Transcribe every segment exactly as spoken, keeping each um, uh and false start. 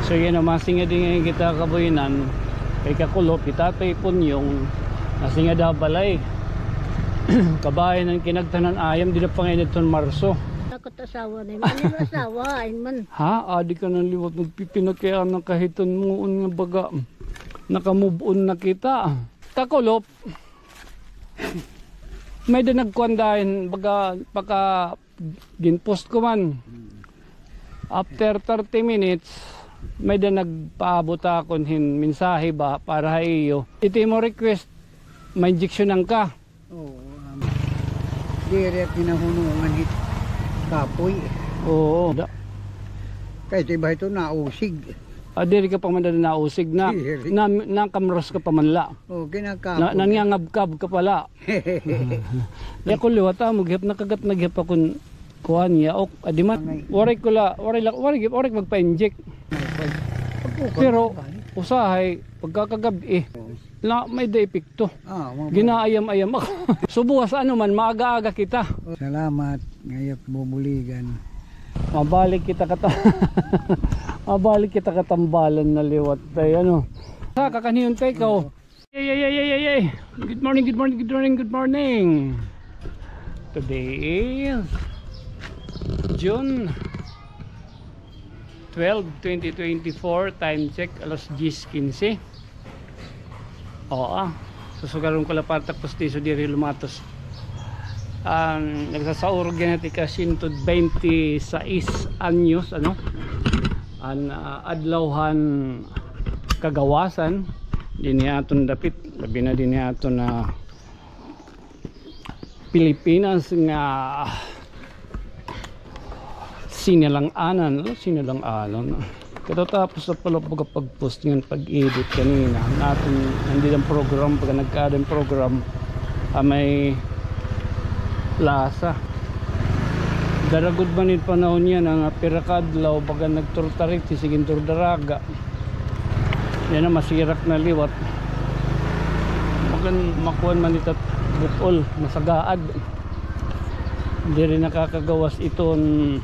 So, yana, masingadi ngay-an kita, kabuyinan, kay kakulop hi Tatay Punyong, nasingada ha balay. Kabahin an kinagtan-an, ayam, dida pa ngay-an didton Marso. Takot asawa na, ano yung asawa, ay man. Ha? Adi ka na liwat, magpipinakiyaan na kahiton mo, nga baga, naka-move on na kita. Kakulop. May-ada nagkuan dahin, baga, paka, ginpost ko man. After thirty minutes, may-ada nagpaabot akon hin mensahe ba para ha iyo. Iti imo request, ma-injection-an ka. Oo, um, diri ak hinahunungan hit kapoy. Oo. Da- Kay ti ba ito nausig? Ah, diri ka pa man dada nausig na, Diri. na, nakamras ka pa man la. O, kinakapon. Na, nangangabkab ka pala. Di ako liwat, ah, maghihap, nakagat, naghihap akon kuan, yaok. Adi man, Angay. waray ko la, waray la, waray, waray magpa-inject. Angay. Pero, usahay, pagkakagab-i, Oo. na may-ada epekto. Ah, mga Ginaayam-ayam ako. So, buwas, ano man, maaga-aga kita. Salamat, ngay-at bubuligan. Mabalik kita kata-, mabalik kita katambalan na liwat, tay, ano. Sa kakaniyon, tay, ikaw. Yay, yay, yay, yay, yay, yay. Good morning, good morning, good morning, good morning. Today is June twelve, twenty twenty-four. Time check, alas diyes kinse. Oo, ah. Susugaron ko la para takos tiso diri lumatos. An nagsasaurog yana it ika sento bente sais anyos, ano? An, ah, adlaw han kagawasan, dinhi aton dapit, labi na dinhi aton, ah, Pilipinas nga sinalang-anan, no? Sinalang-anan. Katatapos na pala baga pag-post ngan pag-edit kanina. Naton, nandito ang program, pag nagkaada ang program, ah, may lasa. Daragod man it panahon yana nga pira ka adlaw, baga nagturtarit, sige, turdaraga. Yana, masirak na liwat. Magan-, makuan man ita but-ol, masagaad. Diri nakakagawas iton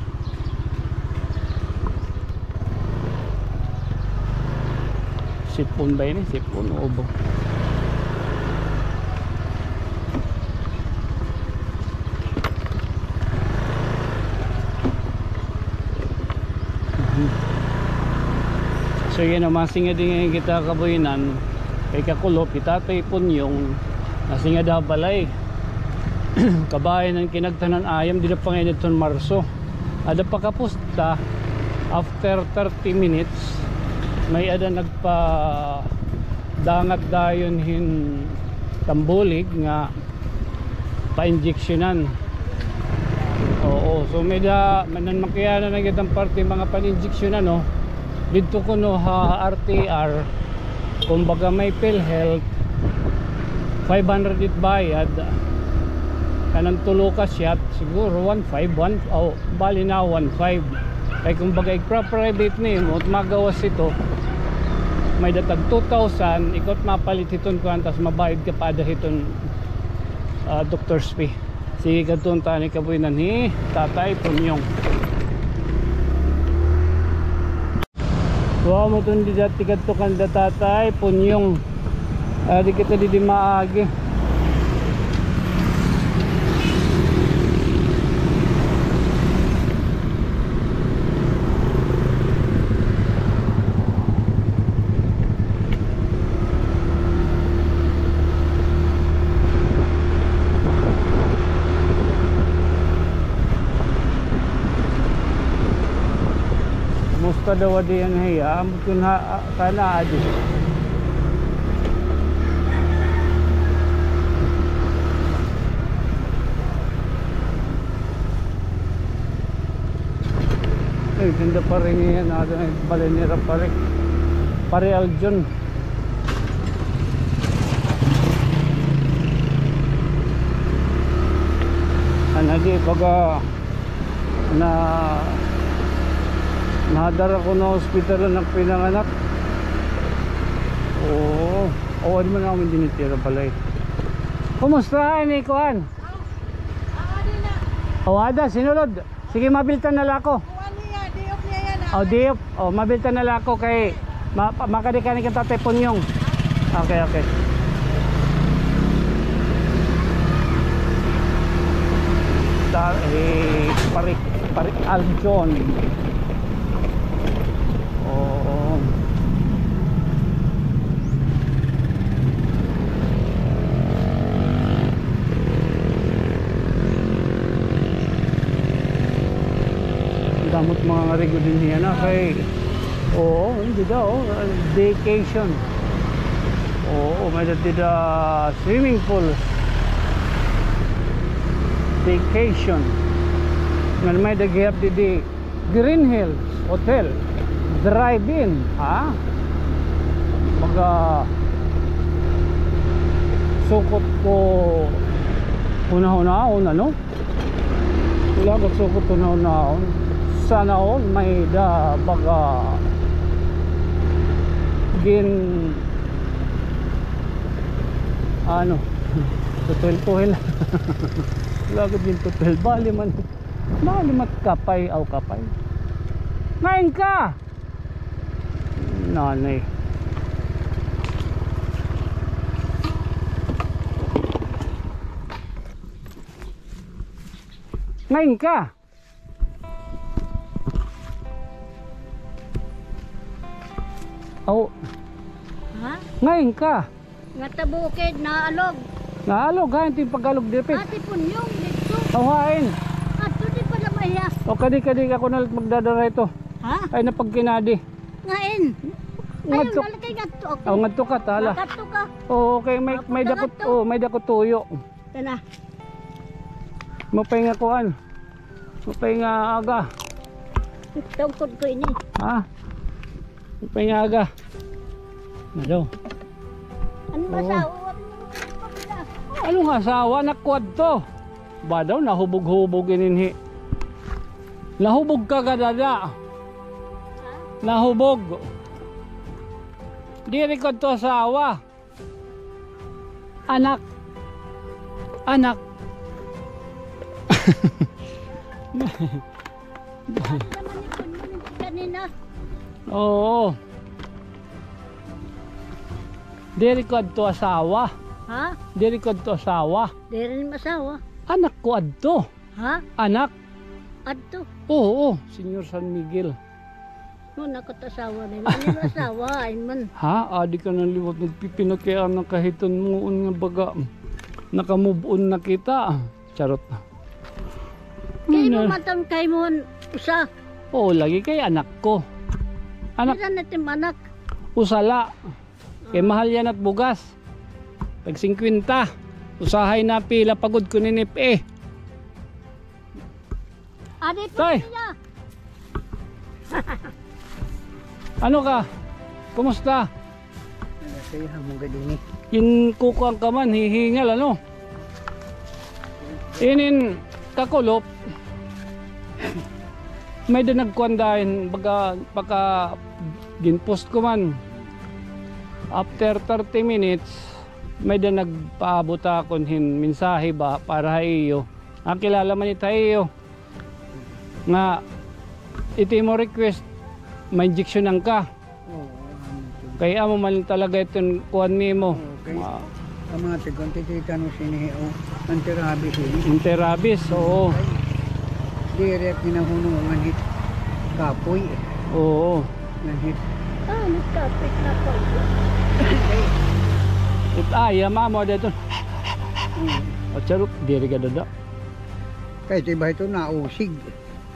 sipon ba ini? Sipon o ubo? So, yana, masingadi ngay-an kita, kabuyinan, kay kakulop hi Tatay Punyong, nasingada ha balay. Kabahin an kinagtan-an, ayam, dida pa ngay-an didton Marso. Ada pa kapusta, after thirty minutes, may-ada nagpadangat dayon hin tambulig nga pa-injection-an. Oo, so may-ada, may-ada makiana na gid an parte mga pan-injection-an, no? Didto kuno ha R T R, kumbaga may PhilHealth, five hundred it bayad, kanan tulo ka shot, siguro one five, one, oh, bali na one five. Kay kumbaga, igpa-private nimo, at magawas ito, may-ada tag two thousand, ikaw it mapalit hiton kuan, tas mabayad ka pa ada hiton, ah, doctor's fee. Sige, kadto ta ini, kabuyinan, hi Tatay Punyong. Wa mo tun dida, tikadto kanda Tatay Punyong. Adi kita didi maagi. Kumusta daw adi an hiya? Ambot kun ha, a-, kana adi. Ay, tinda pa rin yan. Ada na yung balay ni Rapare. Pare Aljon. Ano, di, baga na, nadara ko na ospital an ak pinanganak. Oo. Oo, di man ako din itira pala eh. Kumusta, ni kuan? Ah, di na. O, ada, sinulod. Sige, mabiltan na la ako. Kuan niya, day off niya yana. O, di, o, mabilta na la ako kay ma-, pa-, makadikani kan Tatay Punyong. Okay, okay. Da-, eh, pare, pare Aljon. Oo. Damo it mga ngarigo dinhi yana kay, oo, dida, o, vacation. Oo, may-ada dida swimming pool. Vacation. Ngan may-ada gihap didi Green Hills Hotel. Drive-in, ha? Baga sukot ko hunahunaon, ano? Wala ko sukot hunahunaon. Sana all may-ada baga gin-, ano, tutuhil-tuhil. Wala ko gin-tutuhil. Bali man. Bali man kapay, aw kapay. Ngain ka! Nanay. Ngain ka? Aw. Ha? Ngain ka? Ngadto ha bukid, naalog. Naalog, ha? Ito yung pag-alog diri, Pit. Ate Punyong, dito. Aw, hain. Adto di pala maya. O, kadi, kadi, ako na lang magdadara ito. Ha? Ay, napagkinadi. Ngain. Ngadto. Ayun, nalakay ngadto ako. Aw, ngadto ka, tala. Ngadto ka. Oo, okay, may, may dako, oo, may dako tuyo. Tala. Mapay nga kuan. Mapay nga aga. Tungkod ko ini. Ha? Mapay nga aga. Ano? Ano nga asawa? Ano nga asawa? Anak ko adto. Ba daw, nahubog-hubog ininhi. Nahubog ka, kadada. Ha? Nahubog. Diri ko adto asawa. Anak. Anak. Kanina. Oo. Diri ko adto asawa. Ha? Diri ko adto asawa. Diri ni asawa. Anak ko adto. Ha? Anak. Adto. Oo, Señor San Miguel. Mo, nakatasawa na yun. Ano yung asawa? Ay man. Ha? Adi ka na liwat magpipinakay-anak kahiton mo, nga baga naka-move on na kita. Charot na. Kay mo matang kay mo usa. Oo, lagi kay anak ko. Anak. Pila na tim anak? Usa la. Kay mahal yana it bugas. Tag singkwenta. Usahay na pila pagod ko ninip eh. Adi po Tay! Niya. Ano ka? Kumusta? Wala, kay hamon gad ini. Ginkukuan ka man, hihingal, ano? Inin kakulop. May-ada nagkuan dahin, baga, pagka ginpost ko man. After thirty minutes, may-ada nagpaabot akon hin mensahe ba para ha iyo. Nakilala man ito ha iyo. Nga, ito imo request, ma-injection-an ka. Oo, ano ito? Kay amo man talaga iton kuan nimo. Oo, kay ang mga tigon, titita no sinihi, o, anti-rabies, eh. Anti-rabies, oo. Ay, diri ak hinahunong ngan hit kapoy. Oo. Ngan hit. Ah, nagkapoy, kapoy. It aya, mamo, dito. Mm. At charot, diri ka dada. Kay ti ba ito nausig?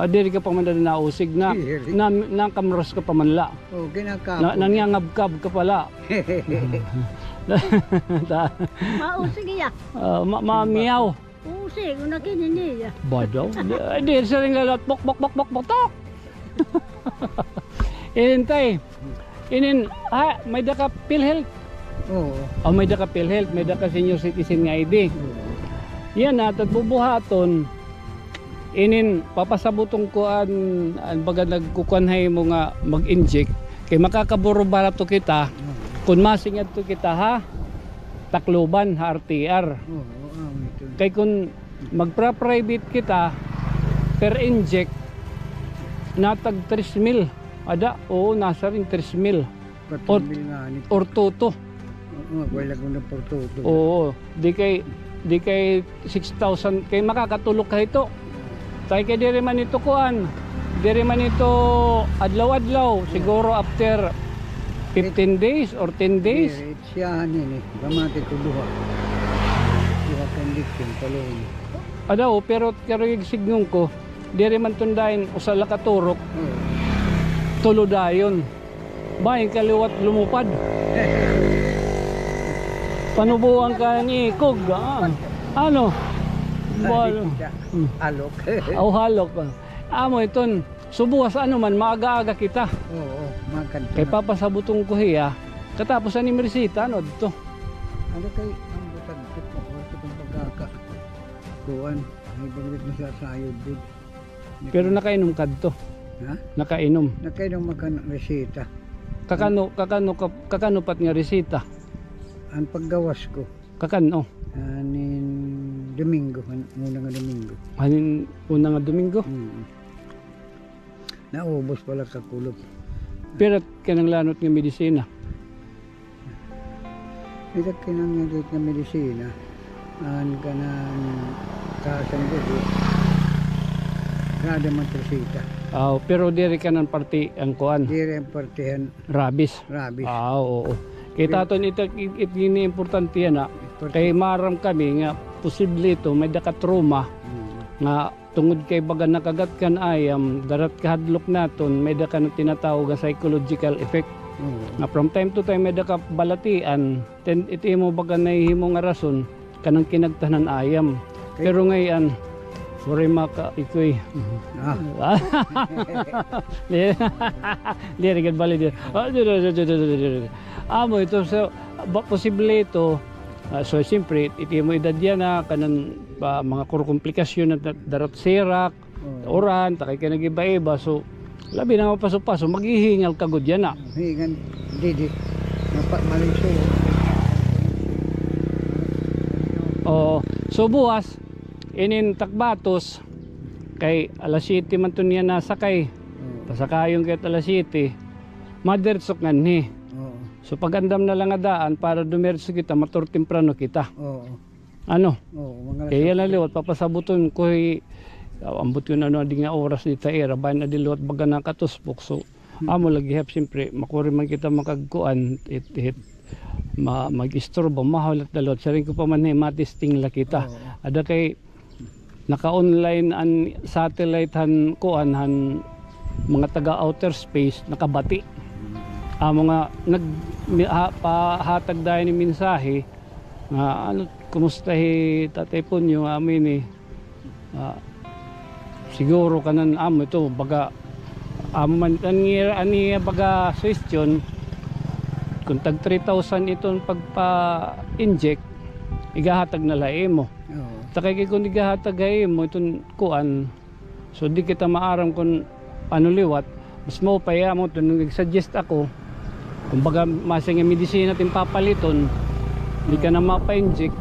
Ah, diri ka pa man dada nausig na, diri. Na, nakamras ka pa man la. O, ginakapon. Na, nangangabkab ka pala. Ta-, mausig iya. Ah, ma-, mamiyaw. Usig, una kininiya. Ba daw? Di, di, siring lalat, bok, bok, bok, bok, bok, tok. Inin, tay. Inin, ha, may-ada ka PhilHealth? Oo. O, may-ada ka PhilHealth, may-ada ka senior citizen nga I D. Oo. Yana, tagbubuhaton, inin, papasabuton ko an, an baga nagkukuan ha imo nga mag-inject. Kay makakaburo barato kita, kun masing adto kita ha Tacloban, ha R T R. Oo, oo, ito. Kay kun magpra-private kita, per inject, natag tres mil. Ada, oo, nasiring tres mil. Or, Patro mil ngani. Or two two. Oo, wala ko na por two two. Oo, di kay, di kay six thousand, kay makakatulo ka hito. Tay kay diri man ito kuan. Diri man ito adlaw-adlaw, siguro after fifteen days or ten days. Diri, siya han ini, gamati ko duha. Duha ka injection, palungo. Ada, o, pero kay sidngon ko, diri man iton dayon usa la ka turok. Oo. Tulo dayon. Bahin ka liwat lumupad. Panubuan ka nga ikog, ah. Ano? Bal-, hmm. Halok. Aw, halok, ah. Amo iton, so buwas ano man, maaga-aga kita. Oo, maaga. Kay papasabuton ko hiya, katapos an im resita, ano, adto. Ano kay, ang butang ko, wala ko itong pagkaka-, kuan, ay, pagkaka-, nasasayod, dude. Pero nakainom ka adto? Ha? Nakainom? Nakainom ako hin resita. Kakano, kakano, ka-, kakano pa it nga resita? An paggawas ko. Kakano? Anin Domingo, an una nga Domingo. Anin una nga Domingo? Mm. Naubos pala ka kulop. Pero kinahanglan it nga medisina. Ito kinahanglan nga medisina, an kanan taas an dugo, kada man resita. Aw, pero diri kanan parte an kuan? Diri an parte han rabies. Rabies. Ah, oo. Kay taton ito, it, it, ini importante yana. Importante. Kay maaram kami nga posible ito, may-ada ka trauma nga tungod kay baga nakagat ka han ayam, darat kahadlok naton, may-ada ka na tinatawag nga psychological effect. Oo. Nga from time to time, may-ada ka balatian, then it imo baga nahihimo nga rason, kanan kinagtan han ayam. Okay. Pero ngay-an, waray maka-, ikoy. Ah. Diri gad bali diri. Ah, diri, diri, diri, diri. Amo ito, so, ba-, posible ito, ah, so, siyempre, it imo edad yana, kanan, ah, mga kur-, komplikasyon na da-, darat sirak, Oo. Uran, takay ka nag-iba-iba. So, labi na mapaso-paso, maghihingal ka gud yana. Hingal, didi. Mapa-, maliso. Oo. So, buwas, inin Takbatos, kay alas siyete man iton yana sakay. Oo. Pasakayon kay alas siyete. Madiretso ka nganhi. Oo. So, pag-andam na la nga daan para dumiretso kita, maturtemprano kita. Oo. Ano? Oo, mga alas otso. Kay yana liwat, papasabuton ko, eh, aw, ambot ko na ano, adi nga oras dida ha ira, bahin adi liwat baga nakatuspok. So, amo la gihap, siyempre, makuri man kita makagkuan, it, it, ma-, mag-istorbo, mahulat na liwat. Siring ko pa man, eh, matesting la kita. Oo. Ada kay, naka-online an satellite han kuan, han mga taga outer space, nakabati. Amo nga, nag-, mi-, ha-, pahatag dayon hin mensahe, nga, ano, kumusta hi Tatay Ponyo, amo ini, ah, siguro kanan amo ito, baga, amo man, an iya, an iya baga suhestyon, kon tag three thousand iton pagpa-inject, igahatag na la ha imo. Oo. Takay kay kon igahatag ha imo iton kuan, so, di kita maaram kon ano liwat. Mas maupay amo iton nag-suggest ako. Kumbaga, masiring nga medisina it im papaliton, di ka na mapa-inject.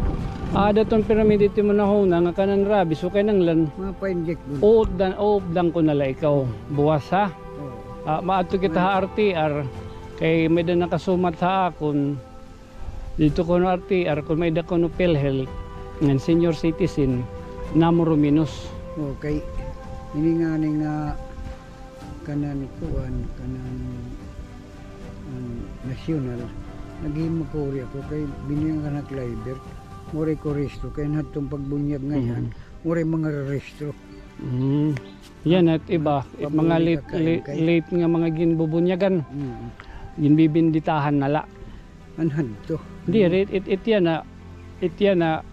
Aada iton pirmi dida it imo nahuna nga kanan rabies, so kinahanglan. Mapa-inject gud. Uupdan, uupdan ko na la ikaw. Buwas, ha? Oo. Ah, maadto kita ha R T R. Kay may-ada nakasumat ha akon. Didto kuno R T R, kon may-ada kuno PhilHealth, ngan senior citizen, namo ruminos. Okay. Ini ngani nga kanan kuan, kanan, an, nasyonal, naghimo kuri ako kay binunyag han Clivert. Waray ko rehistro, kay hadton pagbunyag ngay-an, waray mga rehistro. Mm. Yana, it iba, it mga late, late, late nga mga ginbubunyagan. Mm. Ginbibinditahan na la. An hadto? Diri, it, it yana, it yana,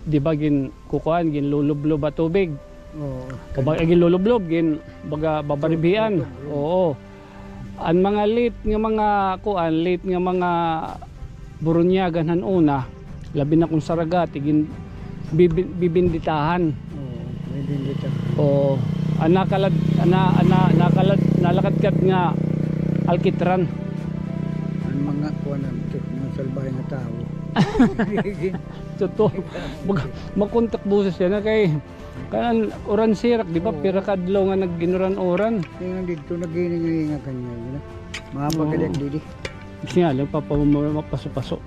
di ba ginkukuan, ginlulublob ha tubig? Oo. O ba, ginlulublob, gin-, baga, babaribhian. Lulublob. Oo. An mga late nga mga kuan, late nga mga burunyagan han una, labi na kon saragati, gin-, bibi-, bibinditahan. Oo, bibinditahan. Oo. An nakalad-, an na-, an na-, nakalad-, nalakadkad nga alkitran. An mga kuan, an mga salbahe nga tawo. Totoo. Mag-, makontak boses yana kay kanan uran sirak, di ba? Oo. Pira ka adlaw nga nag-inuran-uran. Kay nga didto naghihinga-hinga kaniya, you know. Mapagalian didi. Siya lang, papamama-, mapaso-paso.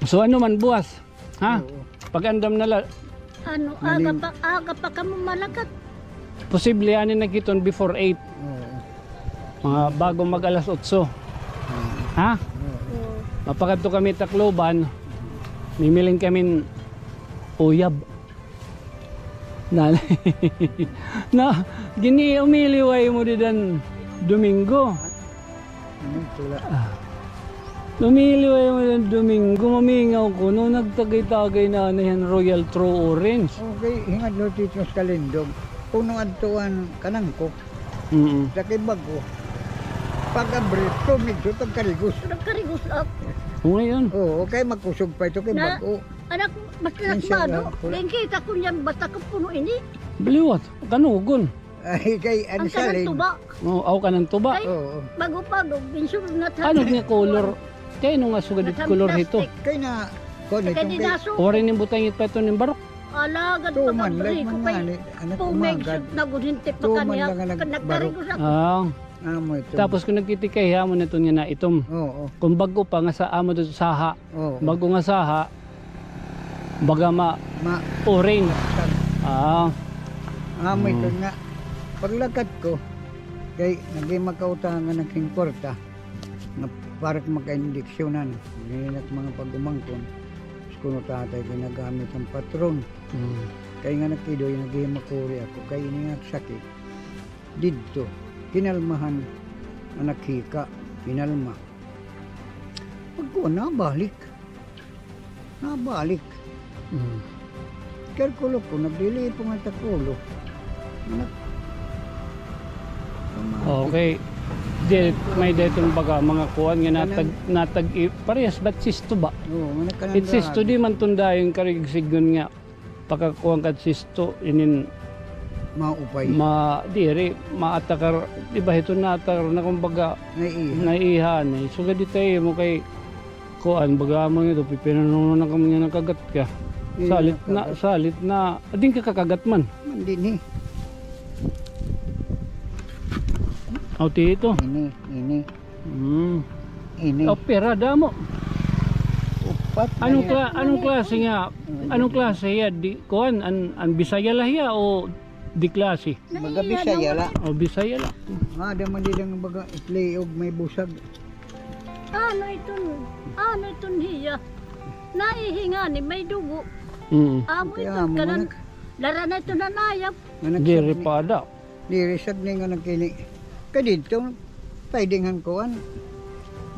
So, ano man, buwas? Ha? Oo. Pag-andam na la. Ano, aga pa, aga pa kamo malakat? Posible, ani na kiton before eight. Oo. Mga bago mag alas otso. Oo. Ha? Oo. Mapakadto kami Tacloban, mimiling kami uyab. Na, na, gini, umiliway mo didan Domingo. Ano, tula? Ah. Umiliway mo didan Domingo, mamingaw ko, no, nagtagay-tagay na, ano yan, Royal True Orange. Okay, hingadlo tito sa Kalindog. Puno adto an kanangkok. Mm. Sa kay bag-o. Pag-abri, tumigso, pagkarigos. Nagkarigos ako. O, ngayon. Oo, kay makusog pa ito kay bag-o. Anak, basta nakbado. Lingkita ko niyan, basta ko puno ini. Baliwat, kanugon. Ay, kay ano, salin. Ang kanang tuba. Oo, aw kanang tuba. Kay, oo, bag-o pa, do, binsur na. Ano nga color? Kay ano nga sugad it color hito? Kay na, kuan ito, kay dinasok. Ori ning butangit pa ito ning barok. Alagad pag-abri ko kay pumig sud na gud hinti pa kaniya. Nagkarigos ako. Ah. Amo ito. Tapos kung nagkitikay, amo na ito nga naitom. Oo. Kung bag-o pa nga sa amo dito saha. Oo. Bag-o nga saha, baga ma-, ma-orange. Ah. Amo ito nga. Paglakat ko, kay naghimakautangan ak hin kwarta nga para ko makaindiksyonan. Ganyan ak mga pag-umangkon. Tapos kuno tatay kay nagamit an patron. Mm. Kay nga nakidoy, naghimakuri ako. Kay ini nga sakit. Didto, kinalmahan nga naghika, kinalma. Pagkuan, nabalik. Nabalik. Mm. Kalkulo ko, naglilipong an takulo. Nak-, okay. Di, may dayton baga, mga kuan nga natag-, natag-, parehas ba't sisto ba? Oo, nga nagkanang. It sisto, di man tun dayon karigsignon nga pakakuan ka sisto, inin maupay. Ma-, diri, maatakar, di ba, hito naatakar na, kumbaga, naiiha. Naiiha na, eh. Sugad ito, eh, mo kay, kuan, baga mo nito, pipinanong na kamo nga nakagat ka. Salit na, salit na, adin ka kakagat man. Man din, eh. Aw, ti ito. Ini, ini. Mm. Ini. Opera, damo. Upat na. Anong kla-, anong klase nga, anong klase hiya? Di, kuan, an, an Bisaya la hiya o di klase? Baga Bisaya la. O, Bisaya la. Nga, ada man dida nga baga, itlog may busag. Ano iton? Ano iton hiya? Naihi ngani, may dugo. Mm. Amo iton, kanan, lara na iton nanayap. Diri pa ada. Diri sad ni nga nagkini. Kay didto, pwede nga kuan.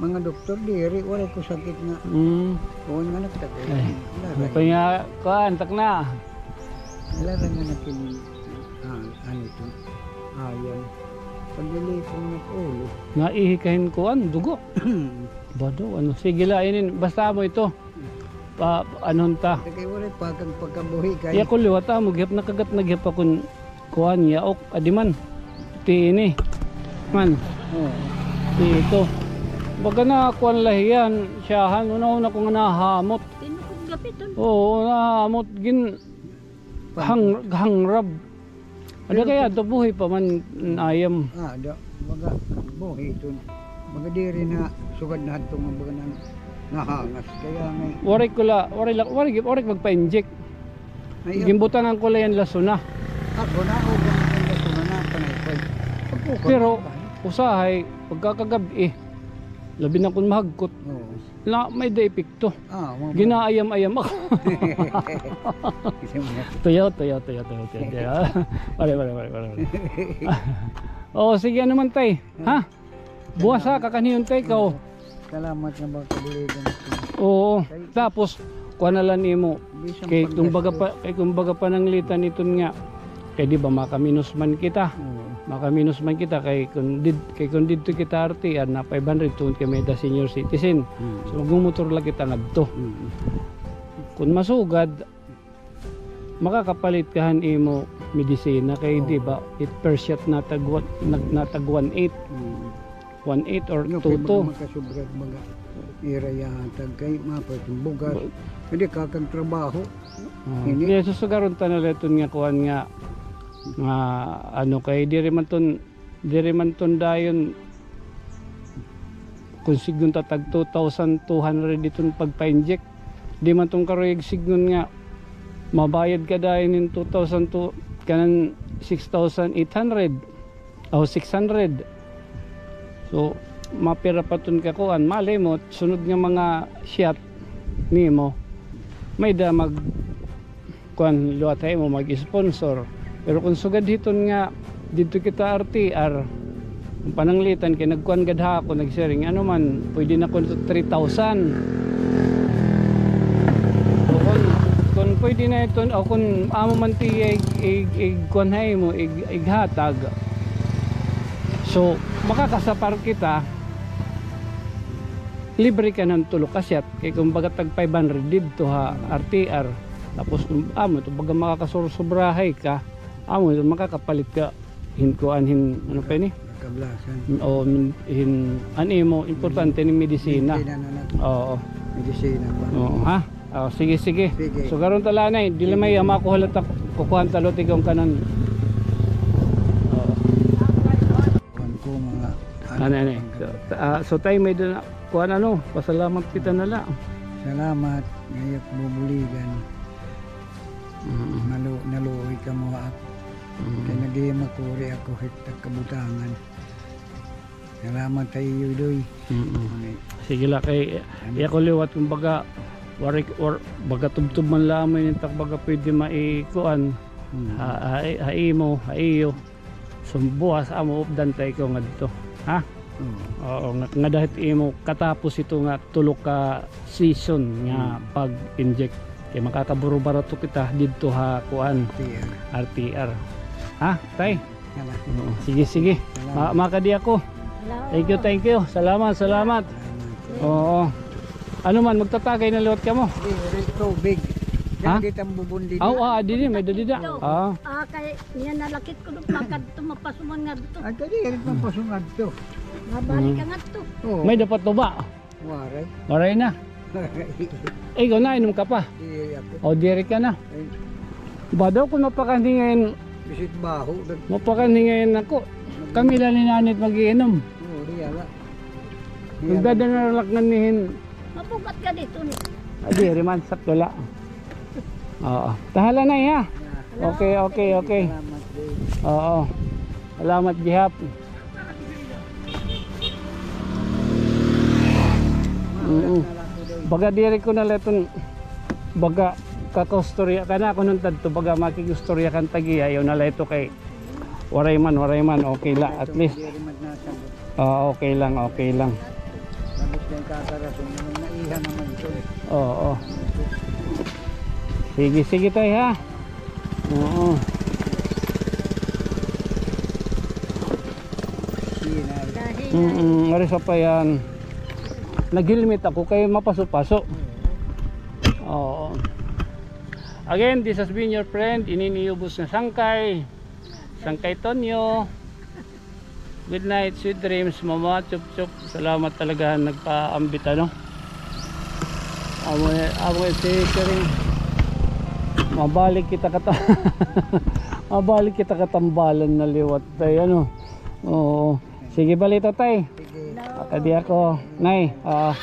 Mga doktor, diri, waray ko sakit nga. Mm. Kuan nga nagtagay. Ay, wala, ano pa nga, kuan, takna. Wala ra nga nagkini, ah, ano ito, ayan. Pagdili ko nga ulo. Naihi ka hin kuan, dugo. Bado, ano, sige la, inin, basta mo ito. Pa, anhon ta. Kay waray pa kag pagkabuhi kay. Iya ko liwat amo, gihap nakagat na gihap akon kuan, yaok, adi man. Ti ini. Man. Oo. Ti ito. Baga na kuan la hiya, siyahan, una-una ko nga nahamot. Tinukod gapiton. Oo, nahamot, gin-, hang-, hangrab. Ada kay adto buhi pa man an ayam. Ah, ada. Baga buhi iton. Baga diri na sugad na hadto nga baga na nahangas. Kaya ngay- Waray ko la, waray la, waray, waray magpa-inject. Ay, ginbutangan ko la yan lasuna. Ako na, o, ginbutangan lasuna na, panay ko. Pero, usahay, pagkakagab-i, labi na kun mahagkot. Oo. Na may da epekto. Ah, mga ginaayam-ayam ako. Tuyo, tuyo, tuyo, tuyo, tuyo, tuyo. Pare, pare, pare, pare, pare. O, sige, ano man, tay? Ha? Buwas, ha? Kakanhiyon, tay, ikaw. Salamat nga mga kabuligan. Oo. Tapos, kuha na lang nimo. Kay kumbaga pa, kay kumbaga pananglitan iton nga. Kay di ba, makaminos man kita. Oo. Makaminos man kita kay kun did-, kay kun didto kita R T R na five hundred tungod kay may-ada senior citizen. Mm. So, magmumotor la kita ngadto. Mm. Kun masugad, makakapalit ka han imo medisina kay, oo, di ba, it per shot natag one, nag-, natag one eight. Mm. one eight or two two. Makasubra mga ira ihatag kay mapay bugas. Hindi kakagtrabaho. Ah, ini. Kaya susugaron ta na la iton nga kuan nga, nga ano kay diri man ton, diri man ton dayon kon sidngon ta tag two thousand two hundred iton pagpa-inject. Di man ton karuyag sidngon nga mabayad ka dayon hin two thousand two, kanan six thousand eight hundred. O, six hundred. So, mapira pa ton ka kuan. Malay mo, sunod nga mga shot nimo, may-ada mag-, kuan, liwat ha imo, mag-sponsor. Pero kon sugad hiton nga, didto kita R T R, an pananglitan kay nagkuan gad ha ako, nag-sharing, ano man, pwede na kuno three thousand. O kon, kon pwede na iton, o kon amo man tiya ig-, ig-, ig-, kuan ha imo, ig-, ighatag. So, makakasapar kita, libre ka na hin tulo ka shot, kay kumbaga tag five hundred didto ha R T R. Tapos, kon amo, ito baga makakasur-, subrahay ka, amo, ito makakapalit ka hin kuan hin, ano pa ini? Kablasan. O, hin, hin, an imo, importante hin medisina. Medisina na lang. Oo. Medisina pa. Oo, ha? O, sige, sige. Sige. Sugaron ta la anay, dili may makuha la ta, kukuhan ta la tikang kanan. Oo. Kuan ko mga ano, ano, ano. So, ah, so, tay, may-ada na, kuan, ano, pasalamat kita na la. Salamat, ngayon bubuligan. Mm. Nalu-, naluoy kamo ha ak-, mm, kay naghimakuri ako hit kabutangan. Salamat ha iyo, Doy. Mm. Ay. Sige la, kay, ano? Iya ko liwat, kumbaga, waray, war-, baga tubtob man lamon ini, ta baga pwede maikuan. Mm. Ha, ha, ha imo, ha iyo. Sumbuas amo updan ta ikaw ngadto. Ha? Oo. Oo, nga, ngada hit imo katapos ito nga tulo ka session nga, mm, pag-inject. Kay makakaburubarato kita didto ha kuan. R T R. R T R. Ha, tay? Salamat. Oo. Sige, sige. Salamat. Ma-, makadi ako. Salamat. Thank you, thank you. Salamat, salamat. Salamat. Oo. Ano man, magtatagay na liwat kamo? Di, di, tubig. Ha? Diyan di tambubon dito. Aw, ah, di, di, may dali da. Ito. Ah. Ah, kay niya nalakit ko doon, makadto, mapasuman ngadto. Ah, kadi, kadi, mapasuman ngadto. Mabalik ka ngadto. Oo. May dapat tuba. Waray. Waray na. Ikaw, nainom ka pa? Diri ako. O, diri ka na. Ay. Ba daw kung mapakanhingayon, bisit baho, nag- mapakanhingayon ako. Kami la ni Nanit mag-iinom. Oo, di ala. Nagdadanaralak nga nihin. Mabugat ka dito ni. Ah, diri man, sakto la. Oo. Tahala na, ha? Yeah. Okay, okay, okay. Salamat, Dave. Oo. Salamat, gihap. Mm. Baga diri ko na la iton, baga kakaustorya ka na, kuno tadto, baga makig-ustorya kan tag-iya, ayaw na la ito kay waray man, waray man, okay la, at least. Ah, okay lang, okay lang. Tapos yung kakarason, yung naiha naman ito. Oo. Sige, sige, tay, ha? Oo. Sige, nay. Mm-mm, ari sa pa yan. Nag-helmet ako kay mapaso-paso. Oo. Again, this has been your friend, Inini Ubos nga Sangkay. Sangkay Tonyo. Good night, sweet dreams, Mama Chup Chup. Salamat talaga nagpaambit, ano. Amo, amo si Kering. Mabalik kita kata-, mabalik kita katambalan na liwat, tay, ano. Oo. Sige, balita, tay. Sige. Makadi ako. Nay, ah,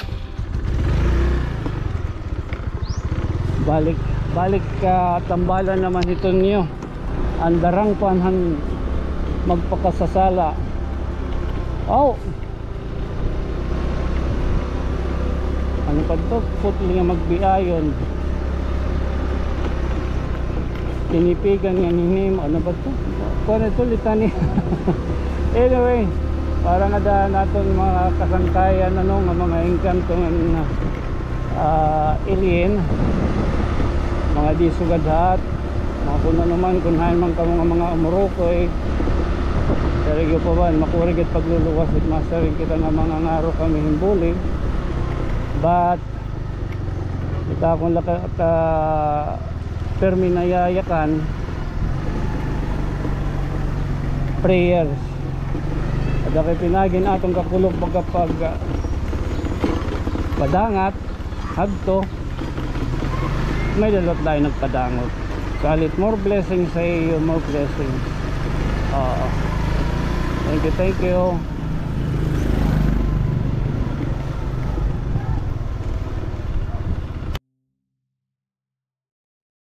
balik, balik ka tambalan naman ito niyo. Andarang panhan magpakasasala. Aw! Ano pa ito? Putli nga magbiayon. Tinipigan nga hinimo. Ano ba ito? Kuan ito, litani. Anyway, para nga daan naton mga kasangkayan, ano, nga mga engkanto nga, ah, alien, mga di sugad hat, mga kun ano man, kun hain man kamo nga mga umurukoy, pero iyo pa ba, makuri gad pagluluwas, it masiring kita nga mga ngaro kami hin bulig, but Kita akon laka-, ka-, pirmi nayayakan, prayers. At Dakay pinaagi an aton kakulop pagkapag, ah, padangat hadto. May dalot dayon nagpadangot. Kalit, more blessings sa iyo, more blessings. Oo. Thank you, thank you.